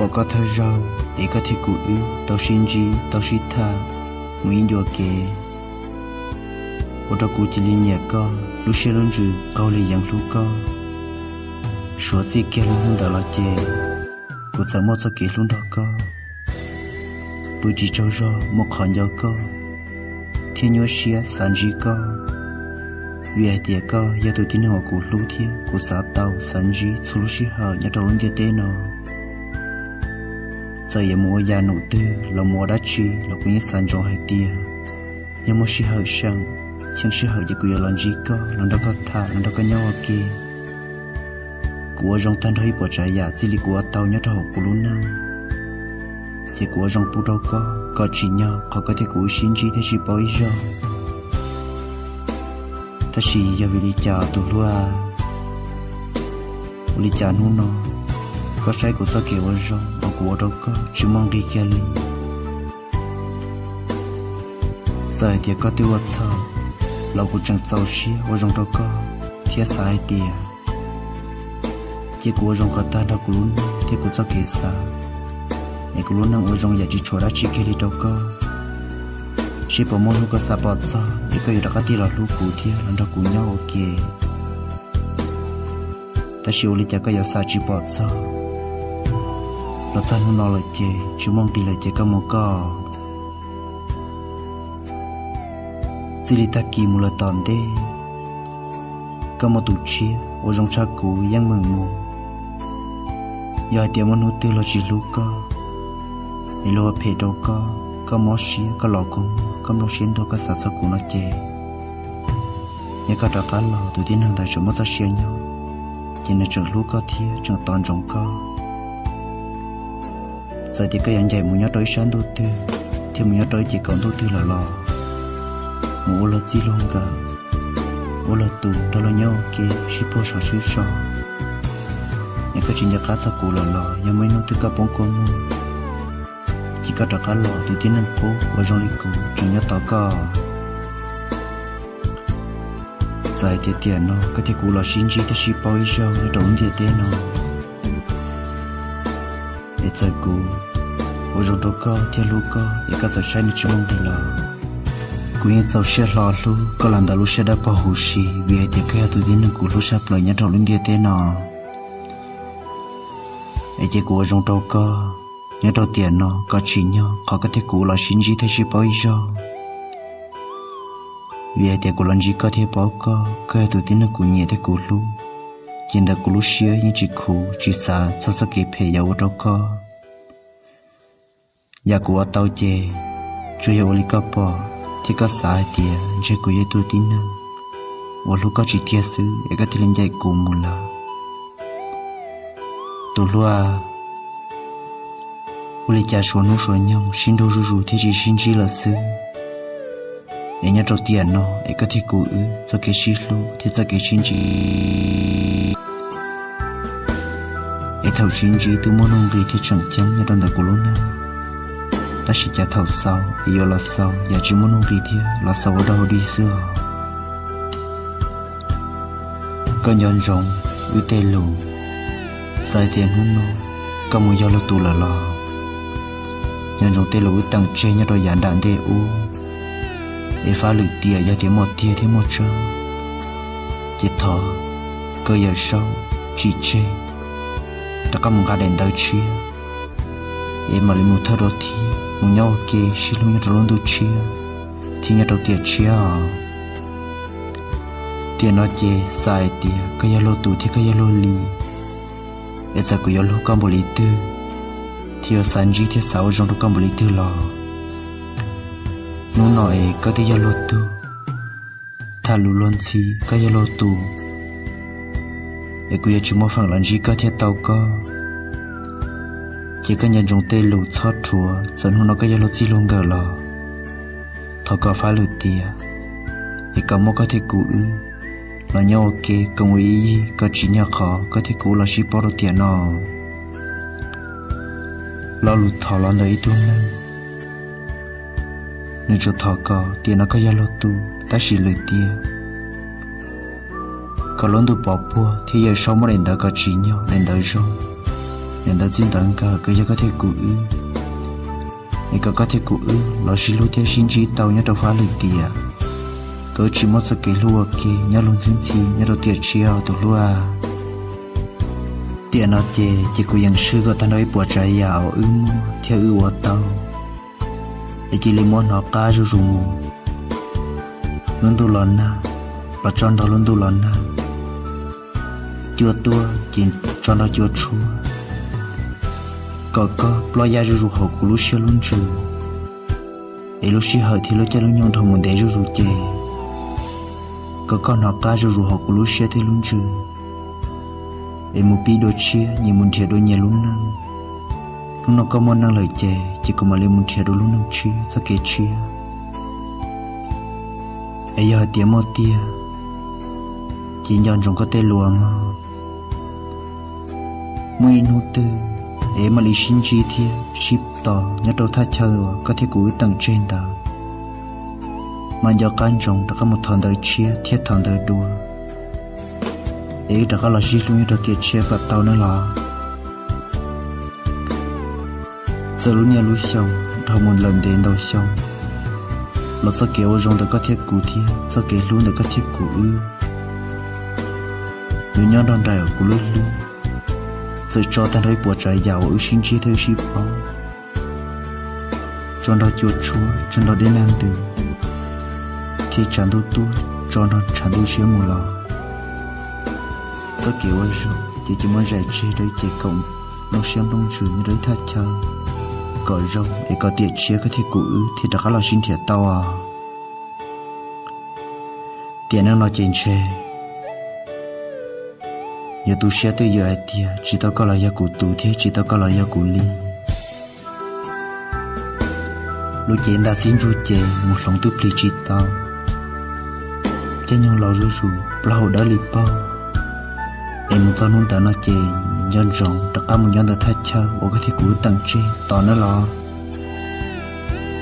Ua koj thawj zaug es koj thiab kuv wb tau sib ntsib tau sib tham mus ib ncua kev, ua rau kuv cia li nyiam koj, lub siab lub ntsws qaug li yeev hlub koj. Suav txij kiag lub hnub ntawd los ces kuv txawm muaj txoj kev hlub nrog koj, pw tsis tsaug zog muaj qhov nco koj thiab nyuaj siab xav ntsib koj, vim hais tias koj yog tus tib neeg uas kuv hlub thiab kuv xav tau xav ntsib txhua lub sij hawm nyob rau lub ntiaj teb no. Txawm yuav mus ua yam num twg los mus ua dab tsi los kuv yeej xav ntsoov hais tias yog muaj sij hawm seem, xyeej sij hawm ces kuv yuav los ntsib koj, los nrog koj tham, los nrog koj nyob ua ke. Kuv ua zoo tag nrho ib puas tsav yam txij li kuv ua tau nyob rau hauv kuv lub neej, ces kuv ua zoo pub rau koj kom tsim nyog qhov koj thiab kuv wb sib ntsib thiab sib paub ib zaug. Tab sis yog vim li cas tus hluas, ua li cas hnub no koj saib kuv txoj kev ua zoo uas kuv ua rau koj tsis muaj nqis kiag li? Txawm hais tias koj twb ua txhaum los kuv tseem txaus siab ua zoo rau koj thiab xav hais tias cia kuv ua zoo kom tag nrho kuv lub neej thiab kuv txoj kev xav, es kuv lub neej ua zoo yam tsis tshuav dab tsi kiag li rau koj, seb puas muaj hnub koj xav pom txog es koj yuav rov qab tig los hlub kuv thiab los nrog kuv nyob ua ke. Tab sis ua li cas koj yuav xav tsis pom txog, los txog hnub no lawm ces tsis muaj nqis lawm ces koj mus koj. Txij li tag kis mus lawm tom ntej, koj muaj tus tshiab ua zoo tshaj kuv yeej meem mus. Yog hais tias muaj hnub twg luag tsis hlub koj, es luag ua phem rau koj, koj mob siab koj los kua muag koj nplooj siab ntuag koj xav txog kuv no ces, yog koj rov qab los tus tib neeg ntawd tseem muaj txoj sia nyob, ces nws tseem hlub koj thiab tseem tos ntsoov koj. Txawm tias koj yuav ncaim mus nyob rau ib sab ntuj twg thiab mus nyob rau ib ce kaum ntuj twg lawm los, mus ua luag txij luag nkawm, ua luag tus nrog luag nyob ua ke sib puag saum sib so, es koj tsis nco qab txog kuv lawm los yog muaj ib hnub twg koj poob kua muag, ces koj rov qab los tus tib neeg qub uas zoo li kuv tseem nyob tos koj. Txawm hais tias tiam no koj thiab kuv los sib ntsib thiab sib paub ib zaug nyob rau lub ntiaj teb no, es txawm kuv ua zoo rau koj thiab hlub koj es koj txawm saib nws tsis muaj nqis los, kuv yeej txaus siab hlo hlub koj los ntawm lub siab dawb paug huv si, vim hais tias koj yog tus tib neeg kuv hlub tshaj plaws nyob rau lub ntiaj teb no. Es cia kuv ua zoo rau koj nyob rau tiam no kom tsim nyog qhov koj thiab kuv los sib ntsib thiab sib paub ib zaug. Vim hais tias kuv los ntsib koj thiab paub koj, koj yog tus tib neeg kuv nyiam thiab kuv hlub, ces ntawm kuv lub siab yeej tsis khuv tsis xav txog txoj kev phem yuav ua rau koj. Yam kuv ua tau ces tsuas yog ua li koj pom thiab koj xav hais tias ntshe kuv yog ib tug tib neeg uas hlub koj tsis tiag xwb es koj thiaj li ncaim kuv mus lawm. Tus hluas, ua li cas suav hnub suav nyoog sib nrug zuj zus thiab tsis sib ntsib lawm xwb, es nyob rau tiam no es koj thiab kuv wb txoj kev sib hlub thiab txoj kev sib ntsib, es thaum sib ntsib twb muaj nuj nqis thiab tseem ceeb nyob rau ntawm kuv lub neej. Tab sis cas thaum xaus es yuav los xaus yam tsis muaj nuj nqis thiab los xaus ua dog ua dig xwb os. Koj nco ntsoov wb tej lus, txawm tias hnub no koj mus yog luag tus lawm los, nco ntsoov tej lus wb teem tseg nyob rau yav nram ntej ub, es fab lwm tiam yog tias muaj tiag thiab muaj tseeb, ces thov koj Yawm Saub tsim tseg, rov qab mus nqa daim ntawv tshiab, es mam li mus thawj rau thiab mus nyob ua ke sib hlub nyob rau lub ntuj tshiab thiab nyob rau tiam tshiab os. Tiam no ces xav hais tias koj yog luag tus thiab koj yog luag li, es txawm kuv yuav hlub koj npaum li twg thiab yuav xav ntsib thiab xav ua zoo rau koj npaum li twg los, hnub no es koj twb yog luag tug, tham lus luag ntxhi koj yog luag tus, es kuv yuav tsis muaj feem los ntsib koj thiab tau koj. Ces koj nco ntsoov tej lus txhob rhuav, txawm hnub no koj yog luag txij luag nkawm los, thov kom fab lwm tiam, es kom muaj koj thiab kuv wb los nyob ua ke koom ua ib yig kom tsim nyog qhov koj thiab kuv los sib paub rau tiam no. Lo lus thov los ntawm ib tug neeg, nws tsuas thov kom tiam no koj yog luag tus, tab sis lwm tiam kom lub ntuj pov puag thiab Yawm Saub muab daim ntawv kom tsim nyog daim ntawv zoo, Yog ntawd txij ntawd nkawd koj yog koj thiab kuv wb, es kom koj thiab kuv wb los sib hlub thiab sib ntsib tau nyob rau fab lwm tiam, kom wb tsis muaj txoj kev hlub ua ke nyob luag ntxhi ntxhi nyob rau tiam tshiab tus hlub a. Tiam no ces ces kuv yeem swb kom tag nrho ib puas tsav yam uas wb muaj thiab wb ua tau, es cia li muab hnov qab zuj zus mus. Lub ntuj los nag, los tso nrog lub ntuj los nag, cua tuaj ces tso nrog cua tshuab, kom koj ploj yaj zuj zus hauv kuv lub siab lub ntsws, es lub sij hawm thiab lub caij lub nyoog dhau mus ntev zuj zus ces kom koj hnov qab zuj zus hauv kuv lub siab thiab lub ntsws, es mus pib dua tshiab, nyias mus nrhiav dua nyias lub neej. Hnub no koj muaj neej lawm ces ces kuv mam li mus nrhiav dua lub neej tshiab txoj kev tshiab. Es yog hais tias muaj tiag, ces nco ntsoov koj tej lus mog. Muaj ib hnub twg es mam li sib ntsib thiab sib tos nyob rau thaj chaw uas koj thiab kuv wb teem tseg ntawd, mam nco qab ntsoov rov qab mus thov ntawv tshiab thiab thov ntawv dua, es wb rov qab los sib hlub nyob rau tiam tshiab kom tau nawb los. Txawm lub niaj lub xyoo dhau mus lawm ntev ntau xyoo, los txoj kev ua zoo ntawm koj thiab kuv thiab txoj kev hlub ntawm koj thiab kuv wb yuav nyob nrog nraim kuv lub hlwb. Txawm tso tag nrho ib puas tsav yam uas wb sib ntsib thiab wb sib paub, tso nrog cua tshuab, tso nrog dej nag ntws, thiab tshav ntuj tuaj tso nrog tshav ntuj siab mus los, txoj kev ua zoo ces cia muab zais tseg rau ib ce koom nplooj siab nplooj ntsws nyob rau ib thaj chaw kom zoo, es kom tiam tshiab koj thiab kuv wb thiaj rov qab los sib nrhiav tau os. Tiam neej no ces ntshe yuav tu siab twj ywm hais tias tsis tau koj los yog kuv tus thiab tsis tau koj los yog kuv li. Lub cev ntaj xib ntsuj ces mus hloov twb plig tsis tau, caij nyoog laus zuj zus plaub hau dawb li paug. Es mus txog hnub ntawd no ces nco ntsoov rov qab mus nyob ntawm thaj chaw uas koj thiab kuv wb teem tseg tos nawb los.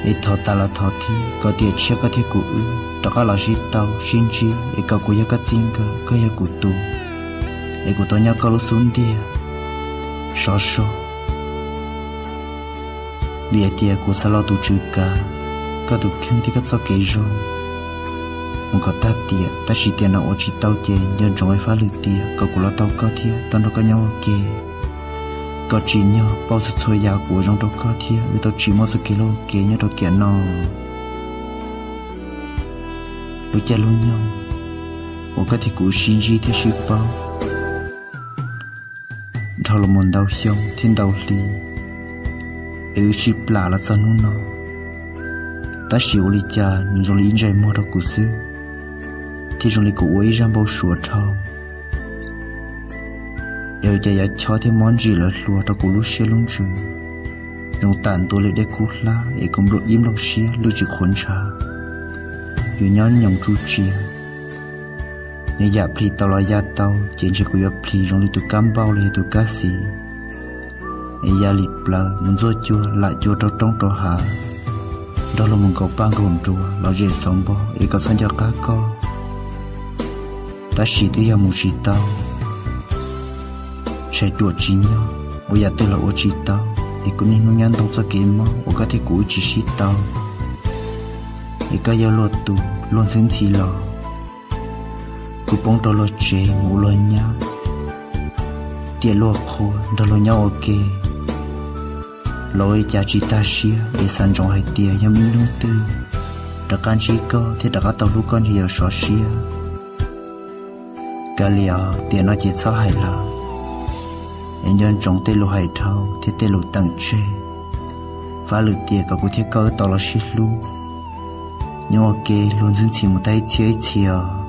Es thov tas los thov thiab kom tiam tshiab koj thiab kuv wb rov qab los sib tau sib ntsib, es kom kuv yog koj txij nkawm, koj yog kuv tus, es kuv tau nyob koj lub xub ntiag sov so. Vim hais tias kuv xav los tus tswv kav koj tus kheej thiab koj txoj kev zoo mus kom tag tiam, tab sis tiam no ua tsis tau ces nco ntsoov ua fab lwm tiam kom kuv los tau koj thiab tau nrog koj nyob ua ke, kom tsim nyog pauj txhua txhua yam kuv ua zoo rau koj thiab wb tau tsis muaj txoj kev hlub ua ke nyob rau tiam no. Lub caij lub nyoog uas koj thiab kuv sib ntsib thiab sib paub dhau los mus ntau xyoo thiab ntau hli, es wb sib plam los txog hnub no, tab sis ua li cas nws zoo li ib ntsais muag rau kuv xwb, thiab zoo li kuv ua ib zaj npau suav dhau. Es ua cas yuav chob thiab mob ntsim lawv hluas rau kuv lub siab lub ntsws, zoo tam ntua li dej kub hlab es kuv nplooj ib nplooj siab lwj tsis qhuav ntshav. Yus nyob nyoos tsuj tsiav, yog yam plig tau los ya tau ces ntshe kuv yuav plig zoo li tus kab npauj los yog tus kab xis, es ya li plaws mus ntxuaj cua lam cua rau roob rau hav, nrog luag mus nkaum paj nkaum nruas los zem xauv npog es kom txhob nco qab koj. Tab sis twb yog mus tsis tau, tshais ruam tsis nyob, ua yam twg los ua tsis tau, es kuv niaj hnub nyob ntoo txoj kev mob uas koj thiab kuv wb tsis sib tau, es koj yog luag tus luag ntxhwb ntxhi los, kuv poob rau luag tsev mus ua luag nyab, tiam luag qhua nrog luag nyob ua ke. Los ua li cas tsis tag siab es xav ntsoov hais tias yog muaj ib hnub twg rov qab ntsib koj thiab rov qab tau hlub koj ntshe yuav sov siab. Kav liam, tiam no ces txhob hais lawm, es nco ntsoov tej lus hais dhau thiab tej lus teem tseg. Fab lwm tiam kom kuv thiab koj wb tau los sib hlub, nyob ua ke luag ntxhi ntxhi mus tag ib txhia ib txhia os.